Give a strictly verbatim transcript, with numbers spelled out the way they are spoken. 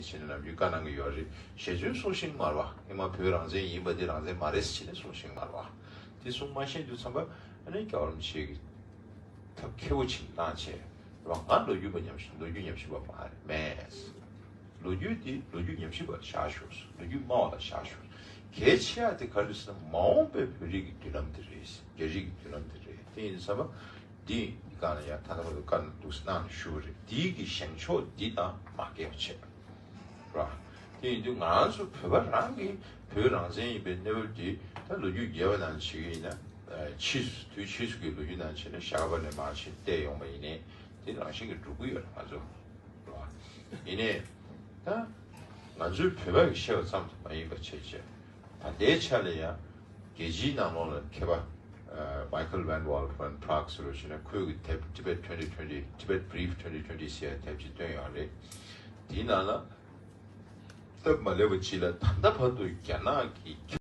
བྱས་ནས་ནམ་རྒྱུན་བཀའ་གནང་གི་ཡོད་རེད། ཞེ་བཙུན་གསུང་ཤེས་མ་རེད་བ། ཨེ་མ་བོད་རང་བཙན་ཡིན་པ་འདི་རང་བཙན་མ་རེད་ཟེར་བྱས་ནས་གསུང་ཤེས་མ་རེད་བ། དེ་གསུང་མ་ཤེས་དུས་ཙམ་པ་ཨ་ནི་རྒྱལ་བ་རིན་པོ་ཆེ་གིས་ཐབས་མཁས་པོ་ཅིག་གནང་བྱས་རེད་བ། ང་ལོ་རྒྱུས་པ་ཉམས་ཞིབ་ལོ་རྒྱུས་ཉམས་ཞིབ་པ་མ་རེད་མེད། ལོ་རྒྱུས་འདི་ལོ་རྒྱུས་ཉམས་ཞིབ་པ་བཞག་ཤོག་ལོ་རྒྱུས་སྨྲ་བ་ལ་བཞག་ཤོག་གལ་ཆེ་ཡ་དེ་ག་རེ་ཟེར་ན་མ་འོངས་པའི་བོད་རིགས་ཀྱི་མདུན་ལམ་དེ་རེད། རྒྱ་རིགས་ཀྱི་མདུན་ལམ་དེ་རེད། དེ་ཡིན་ཙམ་པ་འདི་གང་ལ་ཡང་ད་ལྟ་བར་དུ་བཀའ་འདུག་སེ་གནང་ནས་ཞུ་བ་རེད། འདི་གི་བཞེངས་ཕྱོགས་འདི་དང་མ་འགལ་བ་བྱེད། ར། དེ་ཡིན་དུས་ང་རང་ཚོ་བོད་པ་རང་གིས་བོད་རང་བཙན་ཡིན་པའི་གནས་བབ་འདི་ད་ལོ་རྒྱུས་རྒྱས་པ་ནང་བྱེད་ཀྱི་ཡིན་ན། ཕྱིས་སུ་དུས་ཕྱིས་སུ་གི་ལོ་རྒྱུས་ནང་བྱས་ན་ཞྭ་སྒབ་ནས་མར་ཕྱིན་བལྟས་ཡོང་བ་ཡིན་ནའི་དེ་རང་བཞིན་གྱིས་འགྲོ་གི་ཡོད་རེད་ང་ཚོ། ར། ཡིན་ནའི་ད་ང་ཚོའི་བོད་པ་གིས་བཤད་པ་ཙམ་དུ་མ་ཡིན་པ་བྱས་བྱས་ད་ལྟའི་ཆ་ལ་ཡང་རྒྱལ་སྤྱིའི་ནང་ལོགས་ལ་མཁས་པ་Michael van Walt van Praag ཟེར་བ་ཞིག་ན་ཁོས་གི་དེབ་Tibet twenty twenty Tibet Brief twenty twenty ཟེར་ཡ་དེབ་ཅིག་བཏོན་ཡོད་རེད། དེའི་ནང་ལ་སྟབས་མ་ལེགས་པ་ཅིག་ལ་ད་ལྟ་བར་དུ་རྒྱ་ནག་གི